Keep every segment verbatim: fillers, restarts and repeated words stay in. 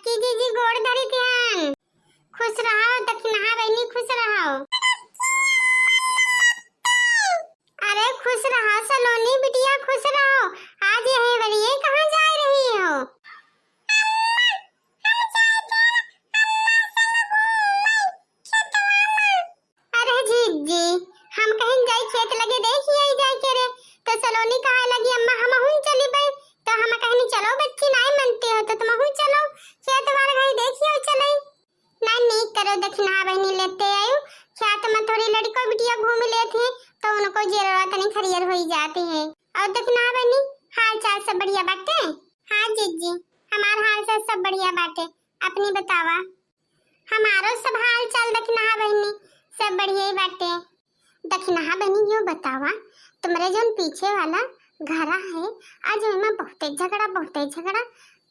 की जीजी गोड़ धरी ध्यान। खुश रहो दखिनहा बहिनी, खुश रहो। अरे खुश रहो सलोनी बिटिया, खुश रहो। आज यही बरिए कहाँ जा रही हो? अरे जीजी, हम कहीं जाई खेत लगे देखी आई जाए के रे, तो सलोनी कहे लगी अम्मा हमहूँ चली बई, तो हम कहनी चलो बच्ची नाई मनते हो तो तुमहूँ चलो, खेत बार गई देखी आई चले। ना नीक करो दखिनहा बहिनी लेते आयु, खेत में थोड़ी लड़को बिटिया घूम लेत है तो उनको जेरवा तनी खरियर होई जाती है। और दखिनहा बहिनी हाल चाल सब बढ़िया बाटे? हाँ जीजी, हमार हाल चाल सब बढ़िया बाटे, अपनी बतावा। हमारो सब हाल चाल दखिनहा बहिनी सब बढ़िया ही बाटे। दखिनहा बहिनी यो बतावा, तुम्हरे जौन पीछे वाला घरा है, आज ओइमा बहुते झगड़ा, बहुते झगड़ा,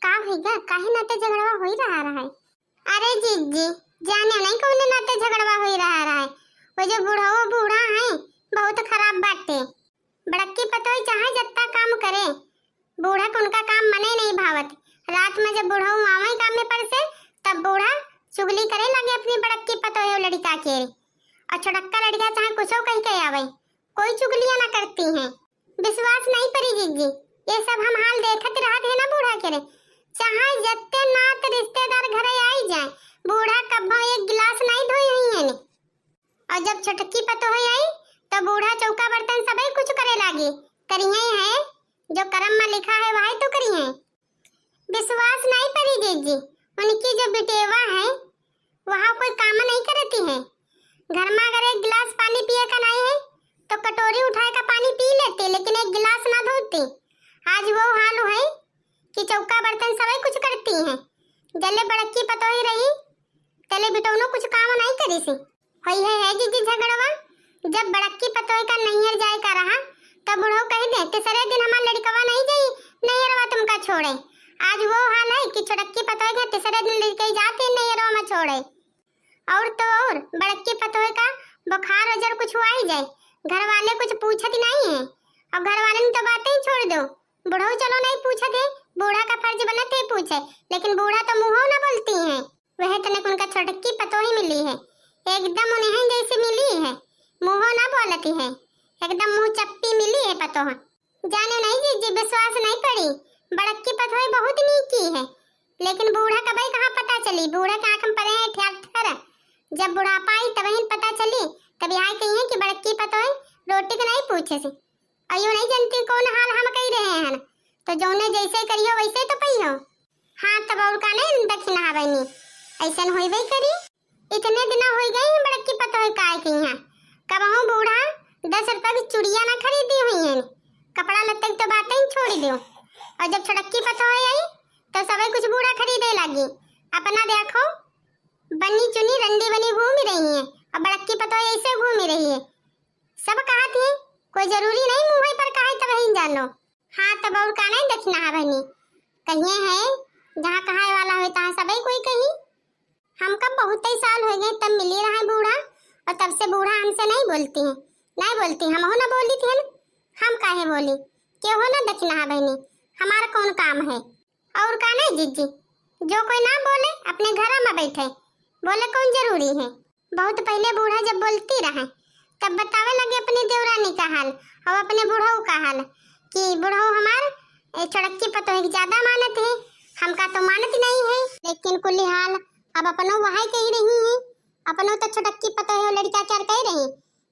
का होइगा, काहे नाते झगड़वा होई रहा रहा है? अरे जीजी, जाने नहीं कौन नाते झगड़वा होई रहा रहा है, वो जो बुढ़ऊ बूढ़ा है बहुत खराब बाटे। बड़की पतोह चाहे जत्ता काम करे, बूढ़ा के उनका काम मने नहीं भावत। रात में जब बुढ़ऊ आवे काम में पर से, तब बूढ़ा चुगली करे लगे अपनी बड़की पतोह लड़का के, और छोटक्का लड़का चाहे कुछो कह के आवे, कोई चुगलियां ना करती हैं। विश्वास नहीं परी जीजी, ये सब हम हाल देखत रहत है ना बूढ़ा के रे। चाहे जत्ते नात रिश्तेदार घरे आई जाए, बूढ़ा कब्बो एक गिलास नहीं धोई हुई है ने। और जब छोटकी पतोह आई, तो बूढ़ा चौका बर्तन सबई कुछ करे लागी। करिहे है, जो करम में लिखा है वही तो करिहे। विश्वास नहीं परी जीजी, उनकी जो बिटेवा है वहाँ कोई काम नहीं करती है। घर में अगर एक गिलास पानी पिए का नहीं है तो कटोरी उठाए का पानी पी लेती, लेकिन एक गिलास ना धोती। आज वो हाल है कि चौका बर्तन सबई कुछ करती हैं। जले बड़की पतोही रही तले बिटौनो कुछ काम नहीं करी सी। होई है, है जीजी झगड़वा। जब बड़की पतोह का नैहर जाए का रहा, तब बुढ़ऊ कह दे, "तीसरे दिन हमार लड़कवा नहीं जाई नैहरवा तुमका छोड़े।" आज वो हाल है कि छोटकी पतोह के तीसरे दिन लड़के जाते नैहरवा में छोड़े। और तो और, बड़की पतोह का बुखार वजर कुछ हुआ ही जाए, घर वाले कुछ पूछत नहीं है। और घर वाले ने तो बातें ही छोड़ दो, बुढ़ऊ चलो नहीं पूछत है, बूढ़ा का फर्ज बनत है पूछे, लेकिन बूढ़ा तो मुँहो ना बोलती है। वह तनिक उनका छोटकी पतोही मिली है, एकदम उन्हें जैसे मिली है, मुँहो ना बोलती है, एकदम मुँह चप्पी मिली है पतोह। जाने नहीं जीजी, विश्वास नहीं पड़ी, बड़की पतोही बहुत नीकी है, लेकिन बूढ़ा कबई कहाँ पता चली, बूढ़ा के आँख में पड़े हैं ठ्यार ठर। जब बुढ़ापा आई तबहिन पता चली, तब यहाँ कही है कि बड़की पतोही रोटी के नहीं पूछे से। और यो नहीं जानती कौन हाल हम कही रहे हैं, तो जौने जैसे करियो वैसे तो पइहो। हाँ, तब और का नहीं दखिनहा बहिनी, ऐसन होइबे करी। इतने दिना होई गई हैं बड़की पतोह काय के यहाँ, कबहूँ बूढ़ा दस रुपया की चुड़िया ना खरीदी हुई हैं, कपड़ा लत्ते की तो बातें ही छोड़ दो। और जब छोटकी पतोह आई तो सबे कुछ बूढ़ा खरीदे लागी। अपना देखो, बनी चुनी रंडी बनी घूम रही है, और बड़की पतोह ऐसे घूम रही है। सब कहत ही, कोई जरूरी नहीं मुँह पर कहे तब ही जानो। हाँ, तब और का नहीं दखिनहा बहिनी, कहिए है, जहाँ कहे वाला होए तहाँ सबे कोई कही। हमका बहुत ही साल हो गए तब मिली रहे बूढ़ा, और तब से बूढ़ा हमसे नहीं बोलती है, नहीं बोलती, हमहू ना बोली थी, हम काहे बोली, केहू ना दखिनहा बहिनी, हमारा कौन काम है। और का नहीं जीजी, जो कोई ना बोले अपने घर में बैठे, बोले कौन जरूरी है। बहुत पहले बूढ़ा जब बोलती रहे तब बतावे लगे अपनी देवरानी का हाल और अपने बुढ़ऊ का हाल कि बुढ़ऊ हमार ए, छोटकी पतोह के ज्यादा मानत है, हमका तो मानत नहीं है। लेकिन कुल्ली हाल अब अपनो वहाई कही रही है, अपनो तो छोटकी पतोह और लड़का चार कह रही,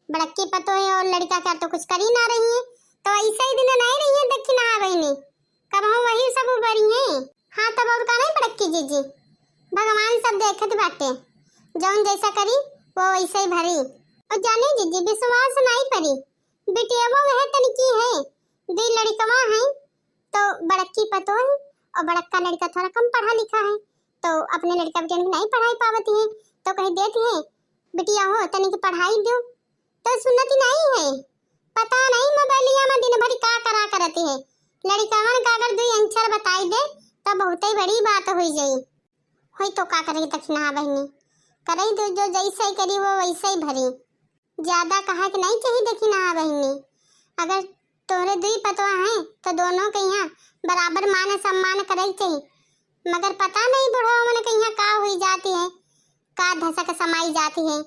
बड़की पतोह और लड़का चार तो कुछ करी ना रही है। तो ऐसे ही दिन नहीं रही है दखिनहा बहिनी, कबहूँ वही सब उबरी हैं। हाँ, तब और का नहीं बड़की जीजी, भगवान सब देखत बाटे, जौन जैसा करी वो वैसे ही भरी। और जाने जीजी, विश्वास नहीं परी, बिटियावा वह तनिकी है, दुई लड़कवा हैं, तो बड़की पतोह है और बड़का लड़का थोड़ा कम पढ़ा लिखा है, तो अपने लड़का बेटियन के नहीं पढ़ाई पावती है, तो कही देती है, "बिटिया हो, तनिक पढ़ाई दो।" तो सुनत नहीं है, पता नहीं मोबाइलिया में दिन भर का करा करत है। लड़िकावन का अगर दुई अंचर बताई दे तो बहुते बड़ी बात होई जाई। होई तो का करे दखिनहा बहिनी, करे दो, जो जैसे करी वो वैसे ही भरी। ज्यादा कहे के नहीं चाहिए दखिनहा बहिनी। अगर तोहरे दुई पतवा हैं तो दोनों के यहाँ बराबर मान सम्मान करे के चाहिए। मगर पता नहीं बुढ़वा मन कहिया का हुई जाती है, का धसक समाई जाती है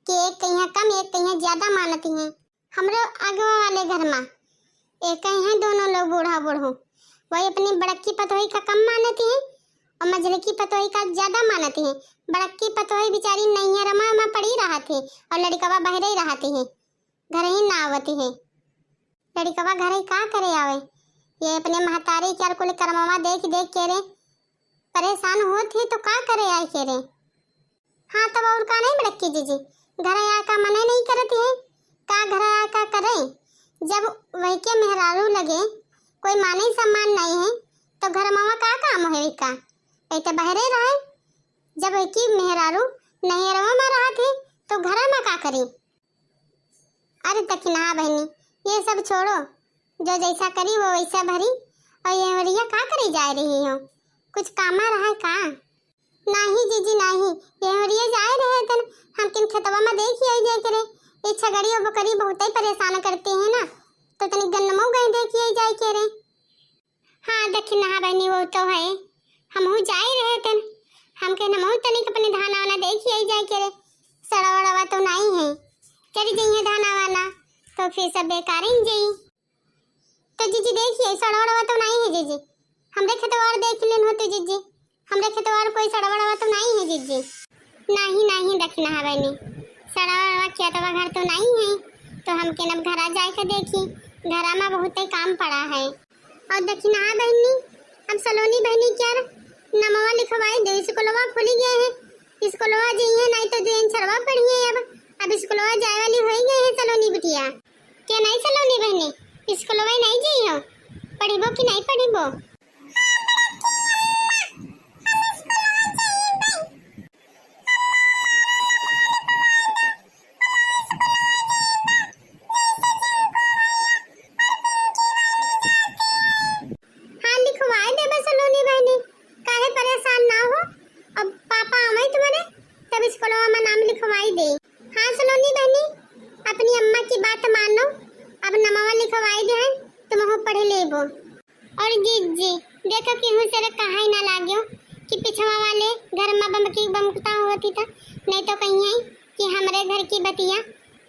कि एक कहिया कम, एक कहिया ज्यादा मानती है। हमरे आगे वाले घर मा एक ही हैं दोनों लोग बूढ़ा बूढ़ो, वही अपनी बड़की पतोही का कम मानती हैं और मझलकी पतोही का ज्यादा मानती हैं। बड़की पतोही बेचारी नैहर मा, मा पड़ी रहत ही और लड़िकवा बहरे ही रहत ही, घर ही ना आवती है। लड़िकवा घर ही का करे आवे, ये अपने महतारी के यार कुल करमवा देख देख के रे परेशान होत ही तो का करे आए के रे। हाँ, तब और का नहीं बड़की जीजी, घर आए का मने नहीं करती है, का घर आए का करे? जब वही के मेहरारू लगे कोई माने सम्मान नहीं है, तो घर मा का काम है का? ऐ तो बहरे रहे। जब वही की मेहरारू नैहरवा मा रहत है, तो घर मा का करी? अरे दखिनहा बहिनी, ये सब छोड़ो, जो जैसा करी वो वैसा भरी। और ये हवरिया का करे जाए रही हो, कुछ कामा रहा का? नाही जीजी नाही, ये हवरिया जाए रहे तन, हमकिन खेतवा मा देखी आई जाए करे। ये छगड़ी और बकरी बहुते परेशान करती है ना, तो तनी गन्नमऊ गए देखी आई जाए करे। हाँ दखिनहा बहिनी, वो तो है, हमहू जाए रहे तन, हमके हमहू तनिक अपने धाना वाना देखी आई जाए करे। सड़ा वड़वा तो नहीं है, चली जइहे धाना वाना, तो फिर सब बेकार ही जाई। तो जीजी देखिए, सड़वड़वा तो नहीं है जीजी, हमरे खेतवा और देख लेन हो तो जीजी, हमरे खेतवा और कोई सड़वड़वा तो नहीं है जीजी। नहीं नहीं दखिनहा बहिनी, सड़वड़वा खेतवा घर तो नहीं है, तो हमके अब घरा जाए के देखी, घरा मा बहुते काम पड़ा है। और दखिनहा बहिनी, अब सलोनी बहिनी के यार नमवा लिखवाई दे, स्कूलवा खुली गए है, स्कूलवा जइहे नहीं तो दुई अक्षरवा पढ़िए। अब अब स्कूलवा जाए वाली होई गए है सलोनी बिटिया। के नहीं सलोनी बहिनी, स्कूलवा नहीं जइहो, पढ़िबो कि नहीं पढ़िबो? हाँ, लिखवाए देबे सलोनी बहिनी, काहे परेशान ना हो। अब पापा आवे तुम्हारे, तब स्कूलवा मा नाम लिखवाई दे। हाँ सलोनी बहिनी, अपनी अम्मा की बात मानो, अब नमवा लिखवाई दे हैं, तुमहू पढ़ लेबो। और जीजी, देखो केहू से रे कहाई ना लाग्यो कि पिछवा वाले घर मा बमकी बमकता होती था, नहीं तो कहीं है कि हमरे घर की बतिया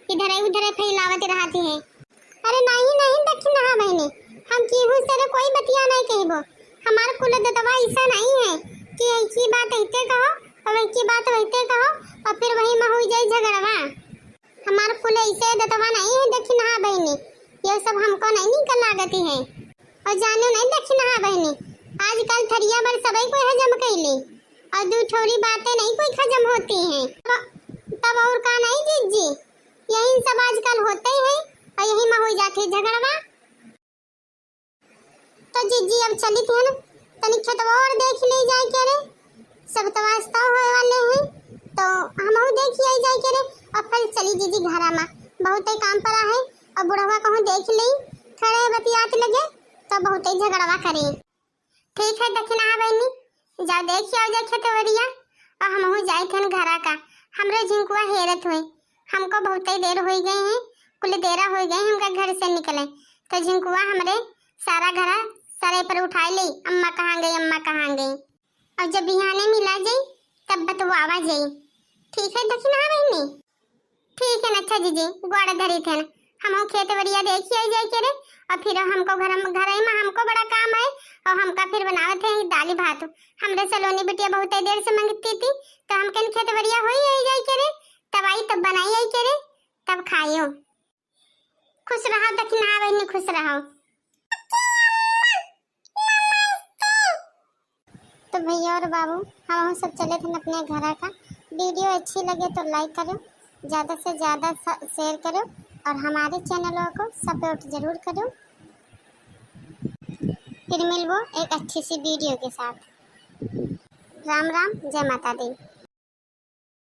इधर उधर फैलावत रहती है। अरे नहीं नहीं दखिनहा बहिनी, हम केहू से रे कोई बतिया नहीं कहबो। हमार कुल दतवा ऐसा नहीं है कि एक ही बात ऐते कहो और एक ही बात वैते कहो और फिर वही मा हुई जाए झगड़वा। हमार कुल ऐसे दतवा नहीं है दखिनहा बहिनी, ये सब हमको नहीं निकल लागती है। और जानो नहीं दखिनहा बहिनी, आजकल थरिया भर सबई कोई हजम कैली और दू ठौरी बातें नहीं कोई हजम होती हैं। तब, तब और का नहीं जीजी, यही सब आजकल होते ही है और यही मा हो जाते झगड़वा। तो जीजी अब चली थी ना, तनी खेतवा और देख ले जाए के रे, सब तो वास्ता होए वाले हैं, तो हमहू देख आई जाए के रे। और फिर चली जीजी घरा मा, बहुते काम पड़ा है, और बुढ़वा कहूँ देख ले, खड़े बतियात लगे तो बहुते झगड़वा करे। ठीक है दखिनहा बहिनी, जाओ देख आओ जा खेतवरिया, और हमहू जाए थे घरा का, हमरे झिंकुआ हेरत हुई, हमको बहुते देर हो गई है, कुल देरा हो गई हमका घर से निकले, तो झिंकुआ हमरे सारा घरा सरे पर उठाए ले, अम्मा कहाँ गई, अम्मा कहाँ गई। और जब बिहाने मिला जाई तब बतवावा जाई। ठीक है दखिनहा बहिनी? ठीक है न, अच्छा जीजी, गोड़ धरी थे न, हमहू खेतवरिया देखी आई जाए के रे, और फिर हमको घर, घर मा हमको बड़ा काम है, और हमका फिर बनावत है दाली भात। हमरे सलोनी बिटिया बहुते देर से मंगती थी, तो हमके न खेतवरिया होई आई जाए के रे, तब आई तब बनाई आई के रे, तब खाइयो। खुश रहो दखिनहा बहिनी, खुश रहो। तो भैया और बाबू, हम सब चले थे अपने घर का। वीडियो अच्छी लगे तो लाइक करो, ज़्यादा से ज़्यादा शेयर करो और हमारे चैनलों को सपोर्ट जरूर करो। फिर मिलबो एक अच्छी सी वीडियो के साथ। राम राम, जय माता दी।